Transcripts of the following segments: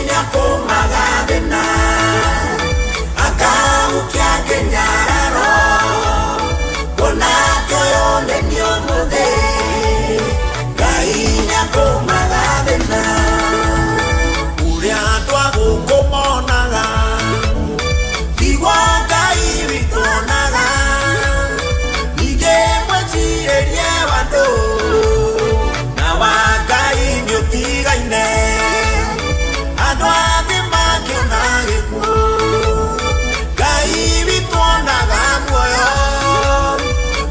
Nĩakũmaga thĩna akahukia kĩnyararo kuona atĩ ũyũ nĩ niĩ ũmũthĩ. Ngai nĩakũmaga thĩna ũrĩa andũ a gũkũ monaga tiguo Ngai witũ onaga. Ningĩ mwĩcirĩrie wa andũ na wa Ngai nĩũtigaine. Andũ a thĩ makĩona gĩkuũ, Ngai witũ onaga muoyo.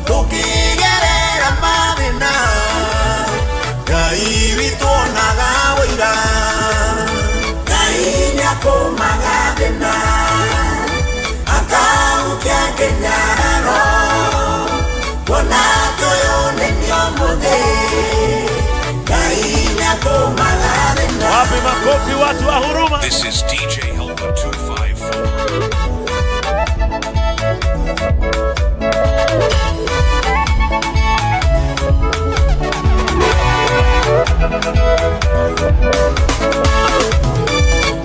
Tũkĩgerera mathĩna, Ngai witũ onaga ũira. Ngai nĩakũmaga thĩna akahukia kĩnyararo kuona atĩ ũyũ nĩ niĩ ũmũthĩ. Ngai nĩakũmaga thĩna. Wapi makofi watu wa huruma? This is DJ Helper 254.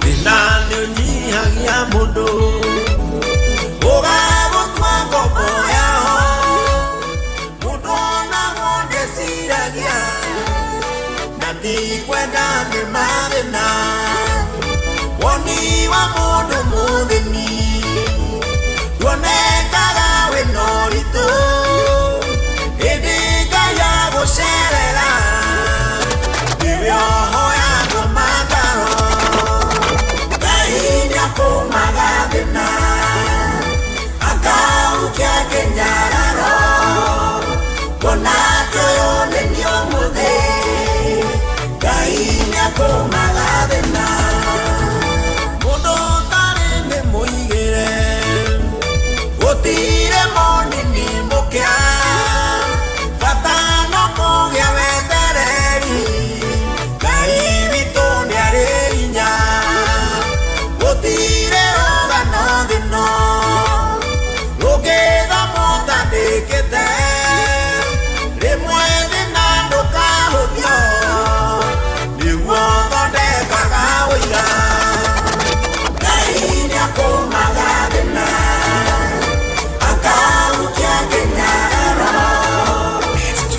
Thĩna nĩũnyihagia mũndũ ũgagũtua ngombo yao. Mũndũ onagwo ndeciragia na ndikwenda nĩ mathĩna. Woni wa mũndũ mũthĩni nduonekaga wĩna ũritũ, ĩndĩ Ngai agũcerera nĩwe ũhoyagwo mataro. Ngai nĩakũmaga thĩna akahukia kĩnyararo kuona atĩ ũyũ nĩ niĩ ũmũthĩ. Ngai nĩakũmaga thĩna. Mũndũ ũtarĩ nĩ mũigĩre gũtirĩ monini mũkĩa, bata no kũgĩa wetereri. Ngai witũ nĩarĩ hinya. Gũtirĩ rũgano thĩno rũngĩthomwo ũtandĩkĩte. Rĩmwe thĩna ndũkahũthio nĩguo thondekaga ũira. Ngai nĩakũmaga thĩna akahukia kĩnyararo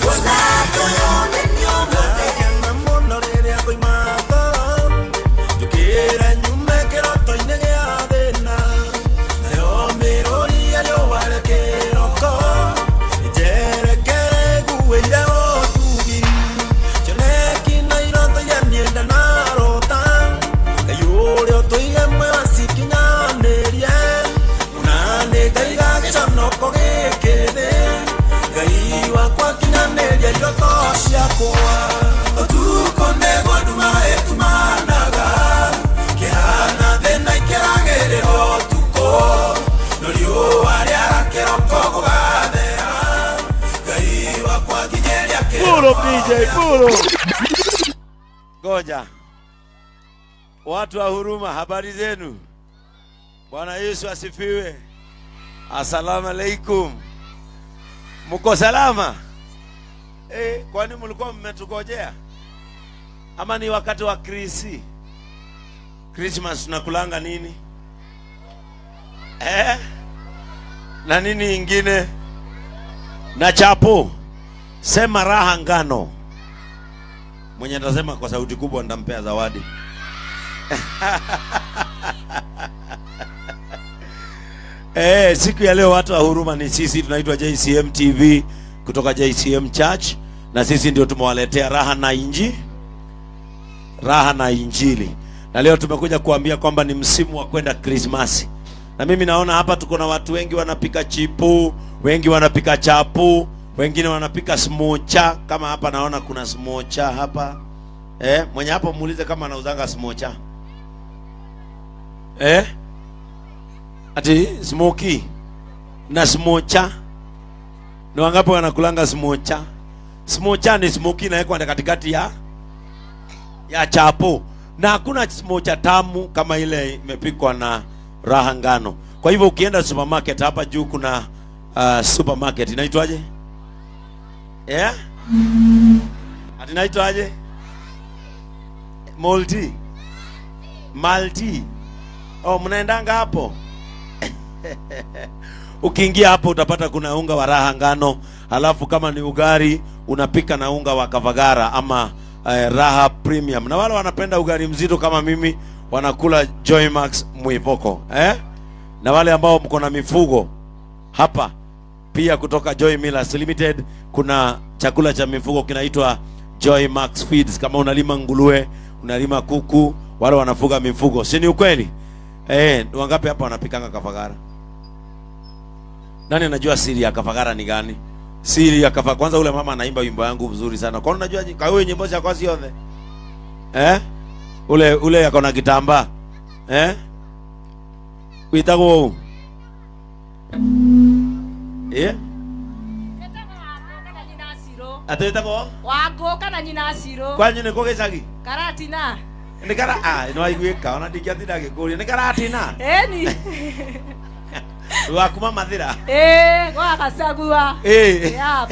kuona atĩ ũyũ nĩ niĩ ũmũthĩ. Ndakena mũno rĩrĩa ngoima toro, njũkĩre nyume kĩroto-inĩ gĩa thĩna, nayo mĩrũri ya riũa rĩa kĩroko njerekere nguĩire ũtugi cioneki na iroto iria niĩ ndanarota. Ngai ũrĩa ũtũire muoyo acikinyanĩrie, ona nĩ ngaiga gĩconoko gĩkĩ thĩ. Ngai wakwa kinyanĩria iroto ciakwa. Ũtukũ nĩguo nduma ĩtumanaga, kĩhana thĩna ikĩragĩrĩra ũtukũ, no riũa rĩara kĩroko gũgathera. Ngai wakwa nginyĩria Pull up kĩroko. DJ, pull up. Ngoja. Watu wa huruma, habari zenu? Bwana Yesu asifiwe. Asalamu alaikum. Mko salama? Kwani mlikuwa mmetugojea? Ama ni wakati wa krisi? Christmas tunakulanga nini? Eh? Na nini ingine? Na chapo. Sema raha ngano. Mwenye atasema kwa sauti kubwa nitampea zawadi. Siku ya leo watu wa huruma ni sisi tunaitwa JCM TV kutoka JCM Church, na sisi ndio tumewaletea raha na inji, raha na Injili. Na leo tumekuja kuambia kwamba ni msimu wa kwenda Krismasi. Na mimi naona hapa tuko na watu wengi wanapika chipu, wengi wanapika chapu, wengine wanapika smocha. Kama hapa naona kuna smocha hapa. Mwenye hapo muulize kama anauzanga smocha. Eh? Ati smoky na smocha. Ni wangapi wanakulanga smocha? Smocha ni smoky inawekwa katikati ya chapo, na hakuna smocha tamu kama ile imepikwa na raha ngano. Kwa hivyo ukienda supermarket hapa juu kuna supermarket inaitwaje? Yeah? Ati inaitwaje? Multi. Malti. Oh, mnaendanga hapo? Ukiingia hapo utapata kuna unga wa Raha ngano, halafu kama ni ugari unapika na unga wa Kavagara ama Raha Premium. Na wale wanapenda ugari mzito kama mimi wanakula Joymax Mwivoko, eh? Na wale ambao mko na mifugo hapa pia kutoka Joy Millers Limited kuna chakula cha mifugo kinaitwa Joy Max Feeds. Kama unalima nguruwe, unalima kuku, wale wanafuga mifugo, si ni ukweli? Wangapi hapa wanapikanga kavagara? Nani anajua siri ya kavagara ni gani? Siri ya kavagara. Kwanza ule mama anaimba wimbo yangu mzuri sana. Kwa unajua kwa hiyo nyimbo za kwa siothe? Eh? Ule ule yako na kitambaa. Eh? Witagwo Eh? Atĩtagwo Wangũ kana nyina Ciro. Kwanyu nĩ kũ gĩcagi? Karatina. Nĩ kara ah no aiguĩka ona ndingĩatinda ngĩkũria nĩ Karatina. Ĩni. Wa kuma Mathĩra. Ĩĩ, gwa Gacagua. Ĩĩ. Yap.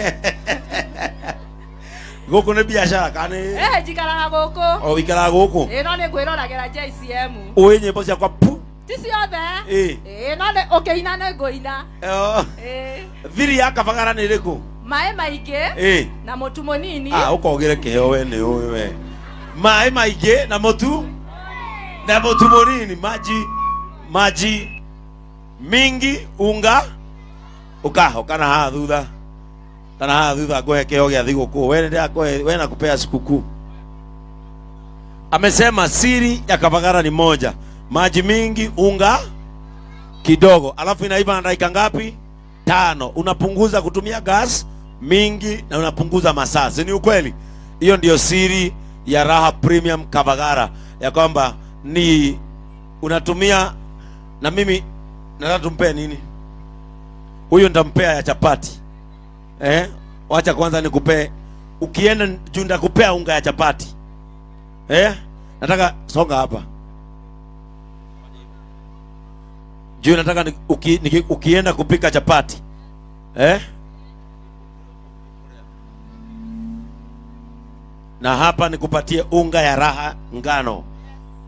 Gũkũ nĩ biacara kana nĩ Ĩĩ, njikaraga gũkũ. O wĩikaraga gũkũ? Ĩĩ, no nĩ ngwĩroragĩra JCM. Ũĩ nyĩmbo ciakwa pu? Ti ciothe. Ĩĩ. Ĩĩ, no nĩ ũkĩina nĩ ngũina. Oh. Ĩĩ. Thiri ya Kavagara nĩ ĩrĩkũ? Maĩ maingĩ Ĩĩ. na mũtu mũnini. Ah, ũkogere kĩheo we nĩ ũĩ we. Maĩ maingĩ na mũtu mũnini, maji maji mingi unga uka ũka na haha thutha, kana haha thutha ngũhe kĩheo gĩa thigũkũ. We nĩndĩrakũhe, we nakupea sikukuu. Amesema siri ya Kavagara ni moja, maji mingi unga kidogo, alafu inaiva na dakika ngapi? 5. Unapunguza kutumia gas mingi na unapunguza masaa, si ni ukweli? Hiyo ndio siri ya Raha Premium Kavagara, ya kwamba ni unatumia. Na mimi nataka tumpee nini huyu? Nitampea ya chapati. Wacha kwanza nikupee, ukienda juu nitakupea unga ya chapati. Nataka songa hapa juu, nataka ukienda kupika chapati na hapa nikupatie unga ya Raha ngano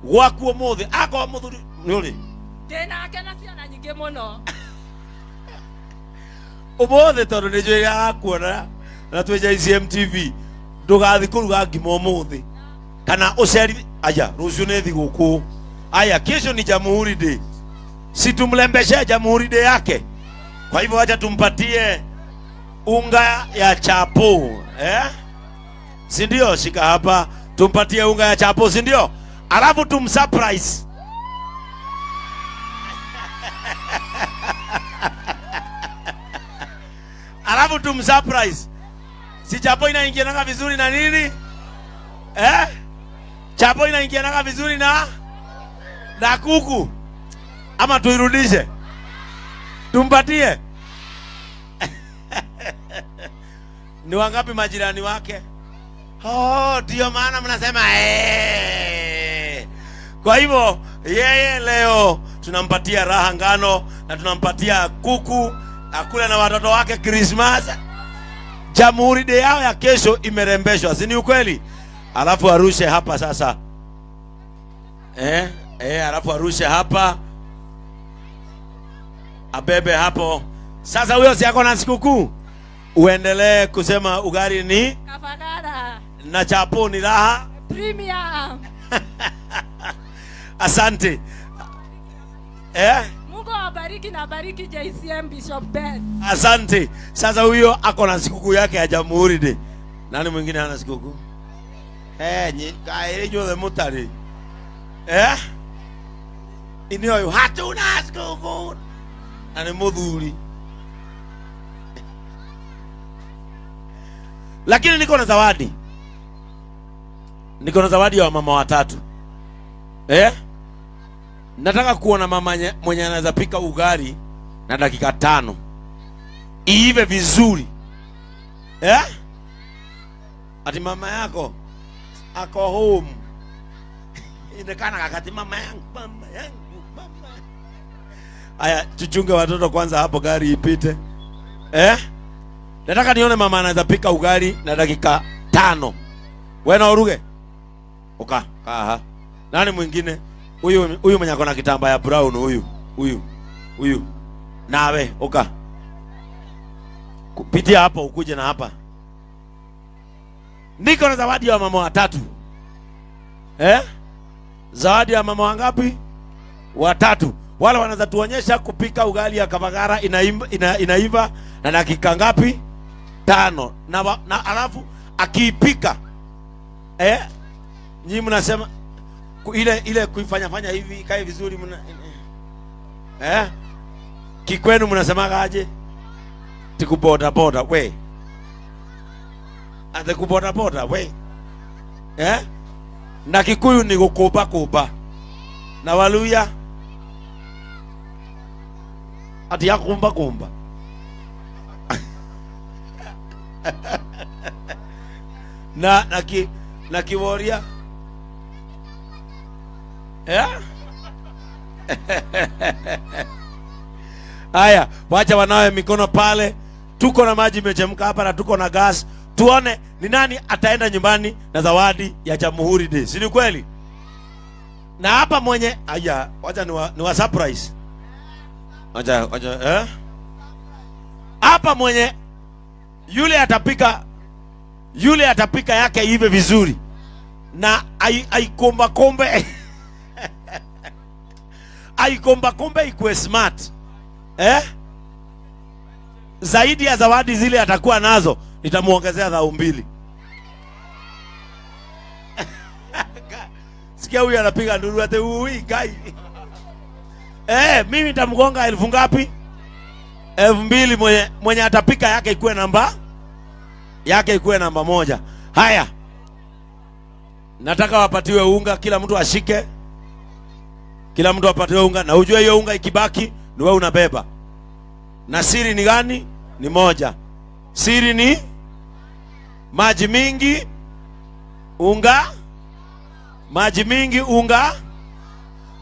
gwaku umuthi akorwo muthuri ni uri Ndĩnake na ciana nyingĩ mũno. Umuthi tondu ni njũĩ agakuona na twĩ JCM TV, ndũgathiĩ kũruga ngima umuthi kana ũceri. Aya, rũciũ nĩ thigũkũ. Aya, kesho ni Jamhuri Day, si tumlembeshe Jamhuri Day yake? Kwa hivyo acha tumpatie unga ya chapo, si ndio? Shika hapa, tumpatie unga ya chapo, si ndio? Alafu tumsurprise. Alafu tumsurprise. Si chapo inaingianaga vizuri na nini? Chapo inaingianaga vizuri na kuku. Ama tuirudishe? Tumpatie? Ni wangapi majirani wake? Oh, ndio maana mnasema eh. Kwa hivyo yeye leo tunampatia Raha ngano na tunampatia kuku akule na watoto wake Christmas. Jamhuri Day yao ya kesho imerembeshwa, si ni ukweli? Alafu arushe hapa sasa. Alafu arushe hapa. Abebe hapo. Sasa huyo si ako na sikukuu? Uendelee kusema ugari ni Kavagara na chapo ni Raha Premium. Asante. Mungu awabariki na abariki JCM Bishop Ben. Asante. Sasa huyo ako na sikukuu yake ya Jamhuri Day. Nani mwingine hana sikukuu? Nyi kae nyothe mutari. Inyo hatuna sikukuu. Na ni muthuri. Lakini niko na zawadi. Niko na zawadi ya mama watatu. Nataka kuona mama mwenye anaweza pika ugali na dakika 5. Iive vizuri. Ati mama yako ako home. Inekana kakati mama yangu, mama yangu, mama. Aya, tuchunge watoto kwanza hapo gari ipite. Nataka nione mama anaweza pika ugali na dakika 5. Wewe na uruge? Oka, kaha. Nani mwingine? Huyu huyu mwenye ako na kitambaa ya brown, huyu huyu huyu, nawe uka kupitia hapo ukuje na hapa. Niko na zawadi ya mama watatu, eh? Zawadi ya mama wangapi? Watatu. Wale wanaweza tuonyesha kupika ugali ya kabagara inaiva, inaiva na dakika ngapi? 5. Na alafu akiipika, eh? Nyinyi mnasema ile kuifanya fanya hivi ikae vizuri mna, eh? Kikwenu mnasemaga aje? Tikuboda boda we. Ate kuboda boda we. Eh? Na Kikuyu ni gukumba kumba. Na Waluya ati ya kumba kumba. Na Kiworia, eh? Haya, wacha wanawe mikono pale. Tuko na maji imechemka hapa na tuko na gas. Tuone ni nani ataenda nyumbani na zawadi ya Jamhuri Day. Si ni kweli? Na hapa mwenye aya, wacha ni wa surprise. Wacha wacha, eh? Hapa mwenye yule atapika yake ive vizuri na aikomba kombe, aikomba kombe ikuwe smart, eh? Zaidi ya zawadi zile atakuwa nazo, nitamuongezea thao 2. Sikia huyu anapiga nduru ate ui guy. Mimi nitamgonga elfu ngapi? 2000 mwenye atapika yake ikuwe namba yake ikuwe namba 1. Haya. Nataka wapatiwe unga, kila mtu ashike. Kila mtu apatiwe unga, na ujue hiyo unga ikibaki ni wewe unabeba. Na siri ni gani? Ni moja. Siri ni maji mingi unga, maji mingi unga.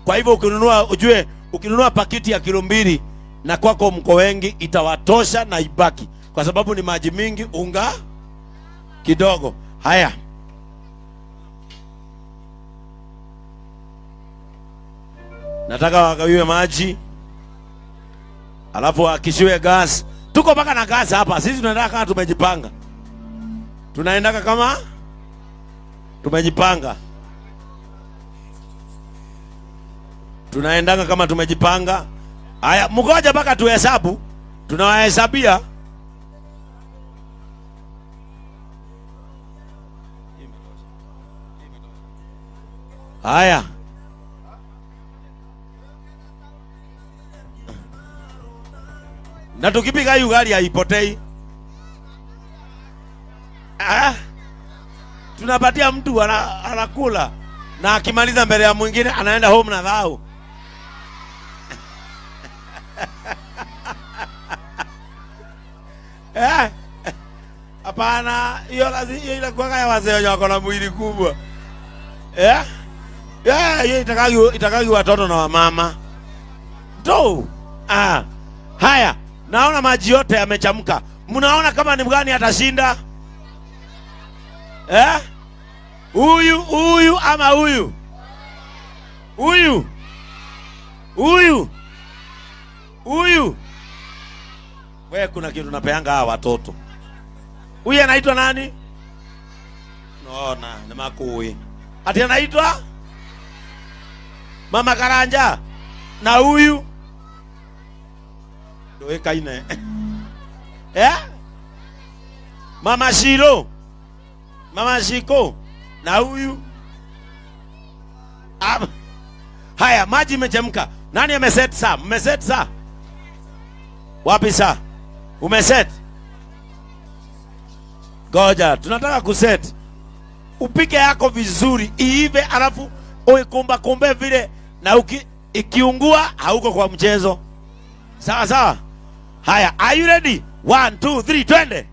Kwa hivyo ukinunua, ujue ukinunua pakiti ya kilo 2 na kwako mko wengi, itawatosha na ibaki, kwa sababu ni maji mingi unga kidogo. Haya, nataka wagawiwe maji alafu wakishiwe gas. Tuko mpaka na gas hapa. Sisi tunaenda kama tumejipanga, tunaendaka kama tumejipanga, tunaendanga kama tumejipanga. Haya, mgoja mpaka tuhesabu, tunawahesabia. Haya, na tukipiga hii ugali haipotei. Ah, tunapatia mtu anakula na akimaliza mbele ya mwingine anaenda home na dhao. Hapana, hiyo lazima hiyo inakuwa ya wazee wenye wako na mwili kubwa. Hiyo itakagi watoto na wamama. Tu. Ah. Haya, naona maji yote yamechamka. Mnaona kama ni mgani atashinda? Huyu, huyu ama huyu? Huyu. Huyu. Huyu. Wewe kuna kitu napeanga hawa watoto. Huyu anaitwa nani? Naona ni makui. Ati anaitwa Mama Karanja. Na huyu ndio kaine. Mama Shiro. Mama Shiko. Na huyu haya, maji imechemka. Nani ameset saa? Mmeset saa? Wapi saa? Umeset? Goja, tunataka kuset. Upike yako vizuri, iive, alafu uikumba kumbe vile, na ikiungua hauko kwa mchezo. Sawa sawa? Haya, are you ready? 1 2 3, twende.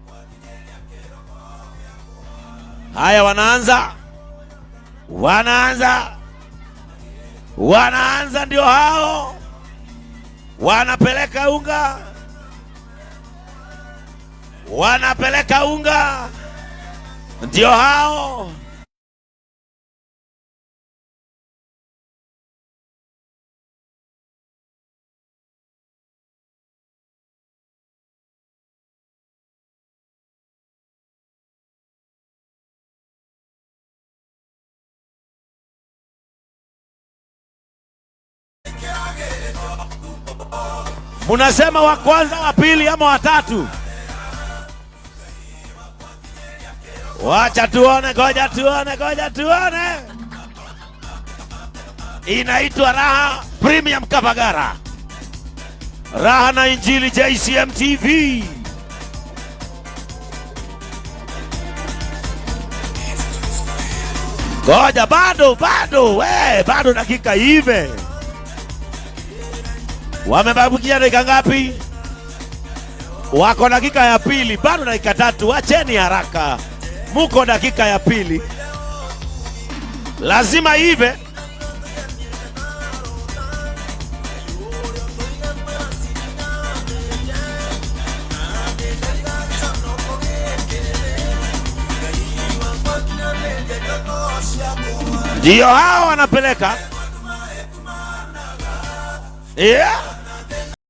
Haya, wanaanza. Wanaanza. Wanaanza, ndio hao. Wanapeleka unga. Wanapeleka unga. Ndio hao. Munasema wa kwanza, wa pili ama watatu? Wacha tuone, ngoja tuone, ngoja tuone. Inaitwa Raha Premium Kavagara, Raha na Injili JCM TV. Ngoja bado bado, we bado dakika ive. Wamebabukia dakika ngapi? Wako dakika ya pili, bado dakika tatu. Wacheni haraka, muko dakika ya pili, lazima ive. Ndio hao wanapeleka, yeah.